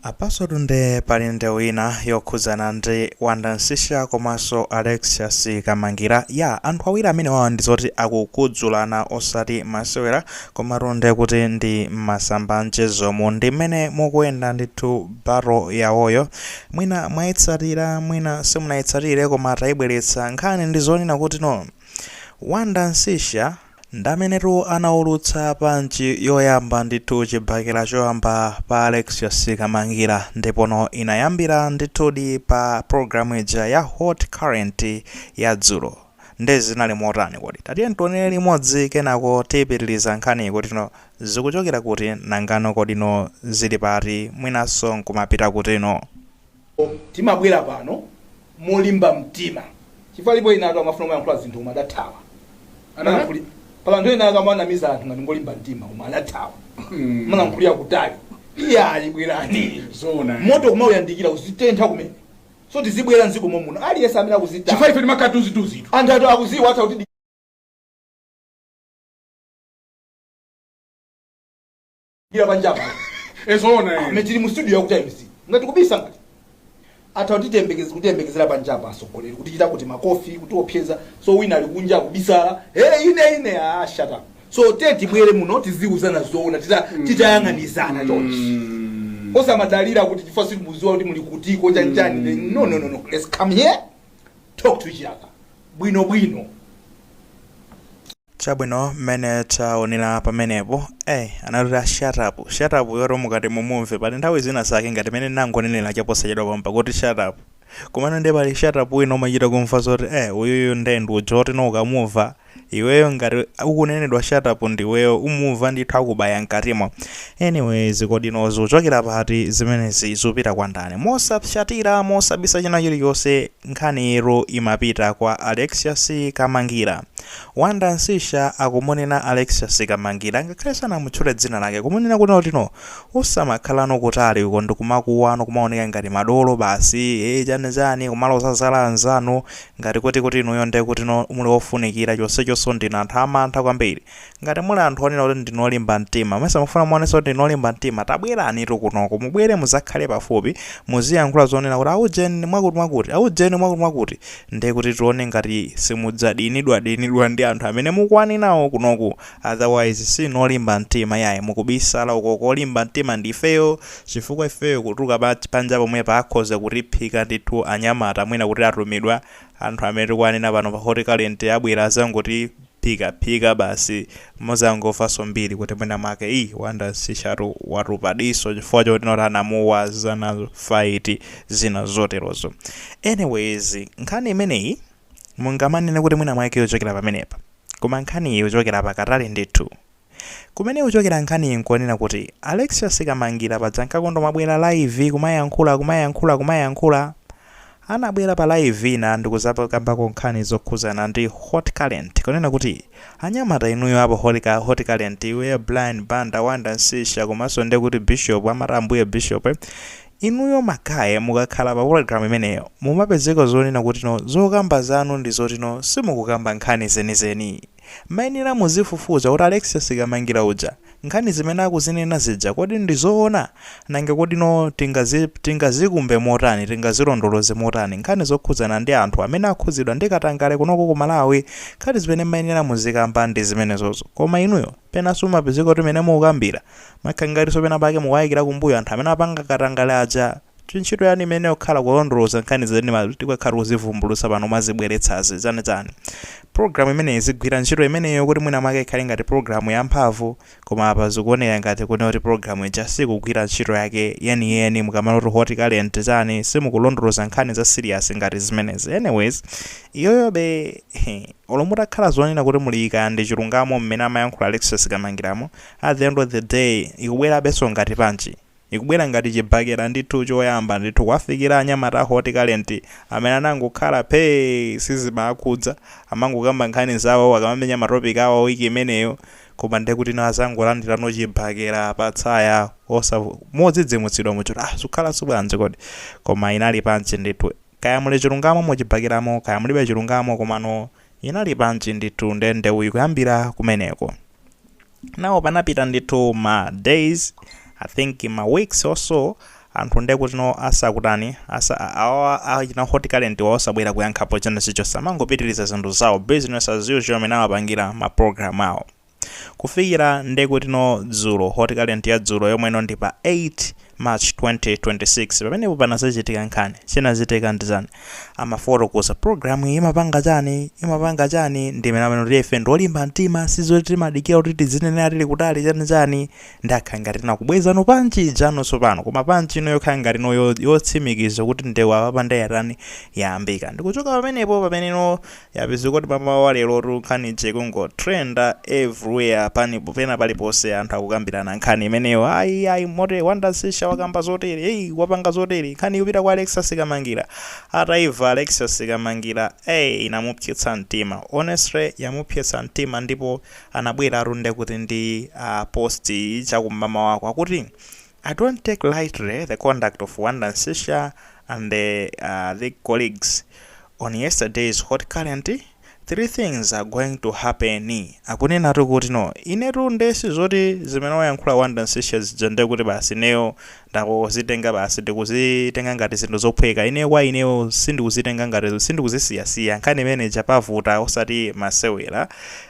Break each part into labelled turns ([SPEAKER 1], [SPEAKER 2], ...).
[SPEAKER 1] Apasotu nde pali ndewu ina yokhudzana ndi Wonder Msiska komanso Alexious Kamangira. Ya, anthu awiri amenewawa ndi zoti akukudzulana osati masewera, komatu nde kuti ndi mmasamba amchezomu ndi mmene mukuyenda ndithu battle yawoyo. Mwina mwayitsatira, mwina simunayitsatire, koma tayibweretsa. Nkhani ndi zonena kuti no, Wonder Msiska Ndamenetu anaulutsa punch yoyamba ndithu chibakera choyamba pa Alexious Kamangira ndipono inayambira ndithudi pa program ija ya Hot Current ya dzulo. Nde zinali motani kodi? Tatiyeni tionere limodzi kenako tipitiliza nkhaniyi kutino zikuchokera kuti nangano kodino zili pati mwinanso nkumapita kutino.
[SPEAKER 2] Timabwera pano molimba mtima chifukwa alipo ena atu amafuna kumayankhula zinthu koma adathawa. Amayankhuli pala anthu ena akamanamiza anthu ngati ngolimba mtima koma adathawa. Amalankhulira kutali. Iyayi bwerani.
[SPEAKER 3] Zoona.
[SPEAKER 2] Moto kumauyandikira uzitentha kumene. So tizibwera mdziko momuno. Aliyense amene akuzitama.
[SPEAKER 3] Chifukwa ife timakhala tuzituzitu.
[SPEAKER 2] Anthu atu akuziwa atha kuti dira panjapa.
[SPEAKER 3] Zoona.
[SPEAKER 2] Ame tili mu studio ya ku Times. Ngati kubisa ngati. Atha kutitembekeza kutiyembekezera panjapa atsogoleri kutichita kuti makofi kutiopseza so wina ali kunja akubisala. Hey ine ine ah shut up. So te tibwere muno tiziuzana zoona tita titayang'anizana chonchi. Osamadalira kuti chifukwa sitimuziwa kuti muli kutiko chanchani. No no no no. Let's come here. Talk to each other. Bwino bwino.
[SPEAKER 1] Chabwino mmene taonera pamenepo eh anati a shut up shut up yoto mukati mumumve pali nthawi zina zake ngati mene nangonenera chaposachedwa pompa kuti shut up komano ndiye pali shut up wina umachita kumva zoti eh uyuyu nde ndi uja oti no ukamumva iweyo ngati ukunenedwa shut up ndiweyo umumva ndithu akubaya mkatimo anyways kodi no zikuchokera pati zimenezi zikupita kwa ndani mosapsatira mosabisa china chilichonse nkhaniyitu imapita kwa Alexious Kamangira Wonder Msiska akumunena Alexious Kamangira ngakhale sanamutchule dzina lake kumunena kunena kuti no osamakhalano kutali uko ndikumakuwano kumaoneka ngati madolo basi ee chani chani kumaloza zala anzanu ngati kuti kuti inuyo nde kuti no muli ofunikira chonsechonso ndinu anthu amantha kwambiri Ngati muli anthu onena kuti ndinu olimba mtima, mesa mufuna muonetse kuti ndinu olimba mtima, tabweranitu kunoko, mubwere mudzakhale pafupi, muziyankhula zonena kuti aujeni mwakuti mwakuti, aujeni mwakuti mwakuti, ndiye kuti tione ngati simudzadinidwadinidwa ndi anthu amene mukuwanenawo kunoku, otherwise sinu olimba mtima yayi, mukubisala ukoko, olimba mtima ndi ifeyo, chifukwa ifeyo kutuluka panja pomwepa akhoza kutiphika ndithu anyamata mwina kuti atumidwa, anthu amene tikuwanena pano pa Hot Current abwera azangoti. phika phika basi muzangovaso mbiri kuti mwina mwake ii Wonder Msiskatu watupa diso chifukwa choti not anamuwaza nazo fight zina zoterozo anyways nkhani imeneyi mungamanene kuti mwina mwake yochokera pamenepa koma nkhaniyi ikuchokera pakatali ndithu Kumene ikuchokera nkhaniyi nkonena kuti Alexious Kamangira paja ankakonda kumabwera live kumayankhula kumayankhula kumayankhula. Anabwera pa live ina ndikuzakambako nkhani zokhuzana ndi Hot Current kunena kuti anyamata inuyo apo Hot Current iweyo Brian Banda, Wonder Msiska komanso ndekuti Bishop amati ambuye Bishop inuyo ma guy mukakhala pa program imeneyo mumapezeka zonena kuti no zokamba zanu ndi zoti no simukukamba nkhani zenizeni. Mmayenera muzifufuza kuti Alexious Kamangira uja nkhani zimene akuzinena zija kodi ndi zoona? Nanga kodi no tingazi tingazikumbe motani, tingazilondoloze motani nkhani zokhudzana ndi anthu amene akhudzidwa ndi katangale kunoko ku Malawi? Nkhani zimene mmayenera muzikamba ndi zimenezozo. Koma inuyo penanso mumapezeka kuti mmene mukukambira makhala ngatinso pena pake mukuwayikira kumbuyo anthu amene apanga katangale aja. Ntchito yanu imayenera kukhala kulondoloza nkhani zimene tikakhala tikuzivumbulutsa pano kumazibweretsazi chani chani. Program imeneyi izigwira ntchito imeneyo kuti mwina mwake ikhale ngati program yamphamvu koma apa zikuoneka ngati kunena kuti program ija sikugwira ntchito yake yeniyeni mukamati hot current chani simukulondoloza nkhani za serious ngati zimenezi. Anyways iyoyobe olo mutakhala zonena kuti muli kaya ndi chilungamo mmene amayankhula Alexious Kamangiramo at the end of the day ikubwerabenso ngati punch. Ikubwera ngati chibakera ndithu choyamba ndithu kuwafikira anyamata a Hot Current amene anangokhala phee sizimawakhudza amangokamba nkhani zawo akamamenya ma topic awo a week imeneyo koma ndekuti no azangolandirano chibakera patsaya osa modzidzimutsidwa muja kuti ah zikukhalanso bwanji kodi koma inali punch ndithu kaya muli chilungamo mu chibakeramo kaya mulibe chilungamo komano inali punch ndithu nde ndewu ikuyambira kumeneko. Now panapita ndithu ma days, I think ma weeks or so, Anthu ndekuti no asakutani asa awa achina Hot Current osabwera kuyankhapo china chichonse, amangopitiriza zinthu zawo, business as usual, amene amapangira ma program awo kufikira ndekuti no dzulo, Hot Current ya dzulo yomweno ndi pa 8 March 2026. Pamenepo panazachitika nkhani. Chinachitika ndizani? Amafotokoza program iyi imapanga chani, imapanga chani, ndimene amene kuti ife ndiolimba mtima, sizoti timadikira kuti tizinenera tili kutali, chani chani. Ndakhala ngati tinakubwezano punch ijano tsopano, koma punch ino yokhala ngati no yotsimikiza kuti ndewu apapa ndeyatani, yayambika. Ndikuchoka pamenepo pameneno yapezeka kuti mamawa lero nkhani ije kungotrenda everywhere, panipo pena paliponse anthu akukambirana nkhani imeneyo. Ayi ayi, mote Wanda Msiska wakamba zotere, eyi, wapanga zotere. Nkhani ikupita kwa Alexious Kamangira. Ataiva Alexious Kamangira, eyi, inamupsetsa mtima, honestly yamupsetsa mtima. Ndipo anabwera arunde kuti ndi post chakum'mama wako akuti, "I don't take lightly the conduct of Wanda Msiska and the colleagues on yesterday's Hot Current. Three things are going to happen." Akunenatu kuti no, inetu ndesi zoti zimene wayankhula Wanda Msiska zija ndekuti basi ineyo ndakuzitenga, basi ndikuzitenga ngati zinthu zophweka. Ineyo kwa ineyo sindikuzitenga ngati, sindikuzisiyasiya nkhani imene chapavuta, osati masewera.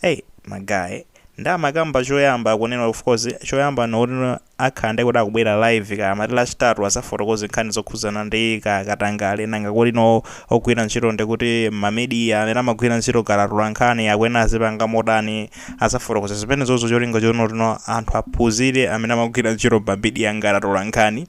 [SPEAKER 1] Hey, ma guy, ndamakamba choyamba kunena, of course, choyamba nokuti akhala ndi kuti akubwera live kaya mati Lachitatu, azafotokoze nkhani zokhuzana ndi katangale. Nanga kuti no ogwira ntchito ndikuti ma media amene amagwira ntchito kalatula nkhani akwena azipanga motani, azafotokoza zimene zozo, cholinga chonotino anthu aphunzire amene amagwira ntchito ma media ngalatula nkhani.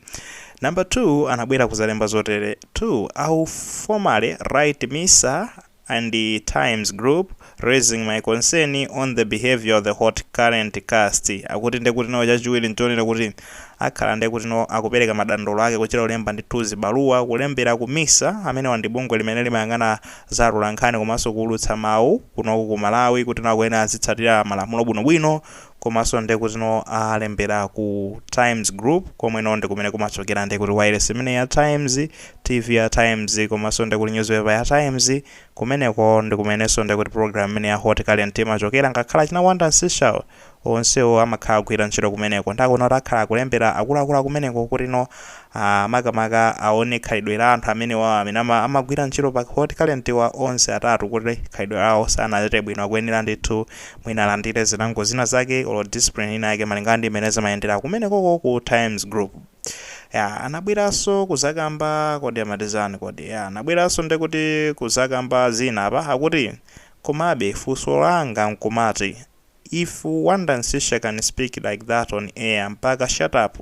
[SPEAKER 1] Number 2, anabwera kuzalemba zotere: "Two, I will formally write MISA and the Times Group raising my concern on the behavior of the Hot Current cast." Akuti ndekuti no chachiwiri nchonena kuti akhala ndekuti no akupereka madandaulo ake kuchita kulemba ndithu zibaluwa, kulembera ku MISA, amene wandi bungwe limene limayang'ana za atolankhani komanso kuulutsa mawu kunoku ku Malawi, kuti no akuyenera azitsatira malamulo bwinobwino. Komanso ndekuti no alembera ku Times Group, komweno ndi kumene kumachokera ndekuti wireless imene ya Times, TV ya Times, komanso ndekuti newspaper ya Times. Kumeneko ndi kumenenso ndekuti program imene ya Hot Current imachokera. Ngakhala china Wanda Msiska, onsewo amakhala kugwira ntchito kumeneko. Ndakuona kuti akhala kulembera akuluakulu kumeneko kuti no makamaka aone khalidwe la anthu amenewa amene amagwira ntchito pa Hot Current wa onse atatu, kuti khalidwe lawo sanachite bwino, akuyenera ndithu mwina alandire zilango zina zake or discipline ina yake malingana ndi imene zimayendera kumenekoko ku Times Group. Ya, anabweranso kuzakamba, kodi amatizani kodi? Ya, anabweranso ndekuti kuzakamba zina apa. Akuti, "Komabe funso langa nkumati, if Wanda Msiska can speak like that on air, mpaka 'shut up'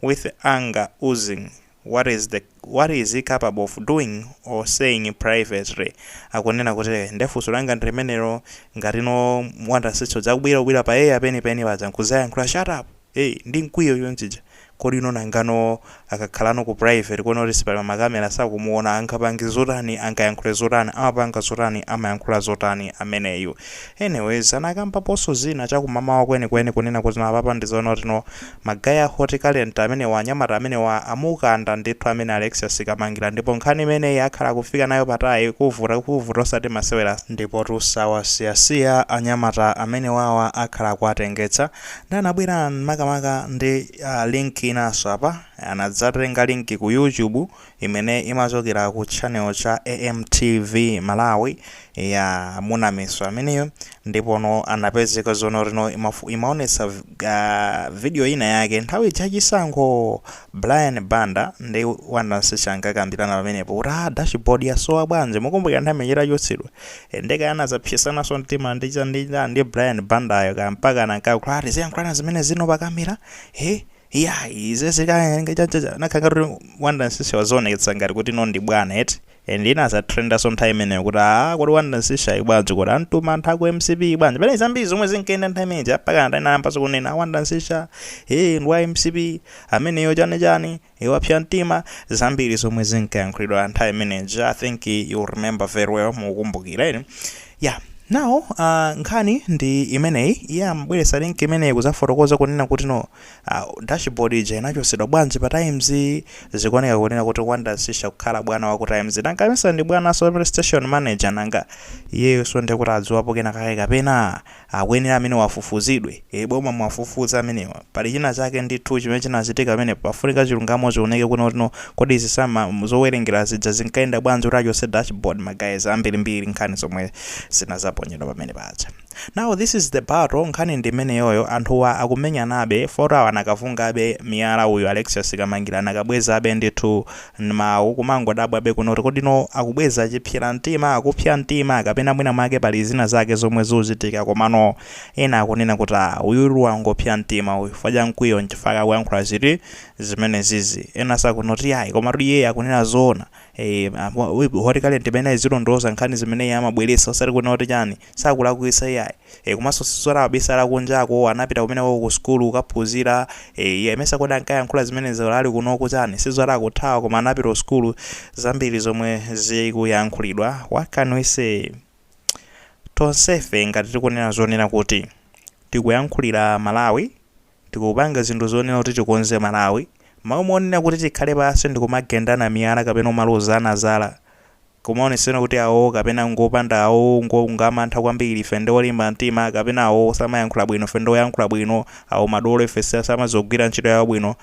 [SPEAKER 1] with anger oozing, what is he capable of doing or saying privately?" Akunena kuti ndefunso langa ndi limenelo, ngatino Wanda Msiska zakubwera kubwera pa air penipeni paja nkuzayankhula "shut up", hey, ndi mkwiyo yonjija, kodi ino nangano akakhalano ku private, kuona kuti sipali makamera, sakumuona, angapange zotani, angayankhule zotani, amapanga zotani, amayankhula zotani ameneyu? Anyways, anakambaponso zina chakumamawa kwenikweni, kunena kuti napapa ndizoona kuti no ma guy a Hot Current amenewa, anyamata amenewa, amukanda ndithu amene Alexious Kamangira, ndipo nkhani imeneyi akhala kufika nayo patali, kuvuta kuvuta osati masewera. Ndipo tusawasiyasiya anyamata amenewawa, akhala kuatengetsa. Ndi anabwera makamaka ndi link inanso apa. Anadzatenga link ku YouTube imene imachokera ku channel cha AMTV Malawi ya Munamiso ameneyo. Ndipono anapezeka zono rino imaonetsa video ina yake nthawi chachisankho, Brian Banda ndi Wanda Msiska ankakambirana pamenepo kuti dashboard yasowa bwanji. Mukumbukira nthawi imene itachotsedwa, ndeke anazapsesanaso mtima ndi Brian Bandayo ka mpaka anankayankhula ati ziyankhulana zimene zino pa camera he iya izezikanakhanga kuti Wanda Msiska wazionetsa ngati kuti no ndi bwana eti. And ina azatrendaso nthawi imeneyo kuti kodi Wanda Msiska bwanji, kuti antuma anthu aku MCP bwanji? Pene zambiri zomwe zinkayenda nthawi imeneyi, mpaka anayambanso kunena Wanda Msiska, hey, ndi wa MCP ameneyo, chani chani, iwapsa mtima, zambiri zomwe zinkayankhulidwa nthawi imeneyi. I think you remember very well, mukukumbukira ine. Yeah. Now nkhani ndi imeneyi. Iye amabweretsa link imeneyi kuzafotokoza kunena kuti no, dashboard ija inachosedwa bwanji pa Times. Zikuoneka kunena kuti Wanda Msisha kukhala bwana wa ku Times, nanga amesa ndi bwana so station manager, nanga iyeyo so ndikuti adziwapo kena kake kapena akuyenera amene wafufuzidwe? Boma mwafufuza amenewa. Pali china chake ndithu chimene chinachitika pamene pafunika chilungamo chioneke kuno kuti no, kodi zisama zowerengera zija zinkayenda bwanji kuti achose dashboard? Ma guys, ambirimbiri nkhani zomwe zinazaponyedwa pamene paja. Now this is the battle. Nkhani ndi imeneyoyo. Anthuwa akumenyanabe forawa, anakavungabe miyala. Uyu Alexius Kamangira anakabwezabe ndithu mawu, kumangodabwabe kuno kuti kodino akubweza chipsera mtima, akupsya mtima, kapena mwina mwake pali zina zake zomwe zikuchitika. Komano ena akunena kuti ah, uyulu wangopsya mtima uyu, faja mkwiyo nchifukwa akuyankhula ziti zimene zizi. Ena sakunoti ayi, komatu iye akunena zoona. Hot Current imene izilondoza nkhani zimene iye amabweretsa, osati kunena kuti chani, sakulakwisa iyayi. Komanso sisora abisala kunjako, anapita kumeneko ku sukulu kukaphunzira. Iye amene kodi ankayankhula zimenezo ali kunoku chani, sizora akuthawa, koma anapita ku sukulu. Zambiri zomwe zikuyankhulidwa. What can we say? Tonsefe ngati tikunena zonena kuti tikuyankhulira Malawi, tikupanga zinthu zonena kuti tikonze Malawi, mawu monena kuti tikhale pansi ndikumagendana miyala kapena umalozana zala, kumaonesera kuti awo kapena ngopanda awo ngamantha kwambiri, ife ndi olimba mtima, kapena awo samayankhula bwino, ife ndi oyankhula bwino, awo madolo, ife samazogwira ntchito yawo bwino,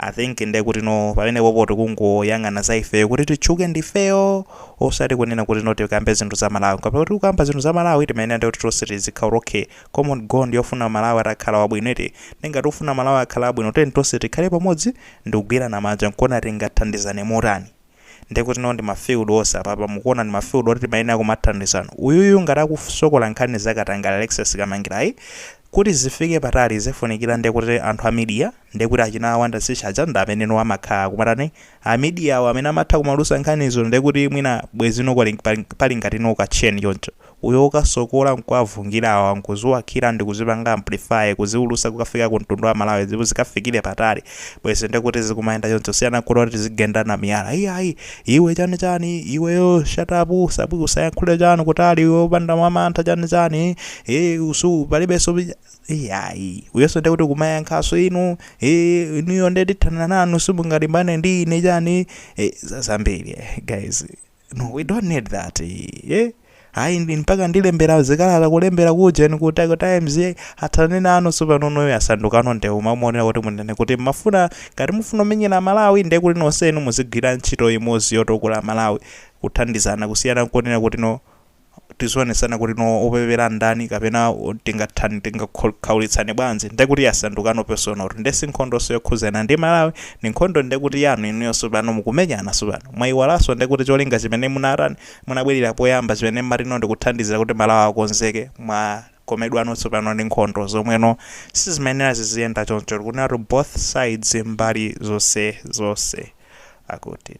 [SPEAKER 1] I think nde kuti no, pamenepopo tikungoyang'ana za ifeyo kuti titchuke ndifeyo, osati kunena kuti no, tikambe zinthu za Malawi. Kapena kuti kukamba zinthu za Malawi, timayenera ndi kuti tonse tizikhala okay, common goal ndiyofuna Malawi atakhala wabwino iti. Ningati ufuna Malawi akhala abwino, teni tonse tikhale pamodzi ndikugwirana manja nkuona tingathandizane motani. Ndekuti no, ndi ma field onse apapa mukuona ndi ma field oti timayenera kumathandizana. Uyuyu ngati akusokola nkhani zakatangale Alexius Kamangirayi kuti zifike patali, zifunikira ndekuti anthu a media, ndekuti achina Wanda Msisha ndi amene amakhala kumatani, a media awo amene amatha kumalusa nkhanizo. Ndekuti mwina bwezino pali ngati no kacheni choncho, uyo ukasokola nkuavungira awa, nkuziwakhira ndi kuzipanga amplify, kuziulusa kukafika ku mtundu wa Malawi, zipo zikafikire patali, bwezi ndekuti zikumayenda choncho. Siyana kuti tizigendana miyala, iyayi, iwe chani chani, iweyo shut up, sabu usayankhule chani kutali, iwe upanda mwamantha chani chani, usu palibenso iyayi. Uyonso ndekuti kumayankhaso inu, inuyo ndetithana nanu, simungalimbane ndi ine chani, zambiri. Guys, no, we don't need that. Ayi, ndi mpaka ndilembera zikalata, kulembera kuja ku Times, athane nanu. Sopanono asandukano ndewu mamuonera kuti munene kuti mafuna, ngati mufuna kumenyera Malawi, ndiye kuti nonsenu muzigwira ntchito imodzi yotukula Malawi, kuthandizana, kusiyana nkonena kuti no, tizionesana kuti no, opepera ndani kapena tingathani tingakhawulitsane bwanji. Ndekuti yasandukano personal, ndesi nkhondonso yokhuzana ndi Malawi, ni nkhondo ndekuti yanu inuyonso pano mukumenyana. Sopano mwayiwalanso ndekuti cholinga chimene munatani, munabwerera poyamba, chimene mmatino ndikuthandizira kuti Malawi akonzeke, mwakomedwano tsopano ndi nkhondo zomweno sizimayenera ziziyenda choncho. Kunena both sides, mbali zonse zonse akuti.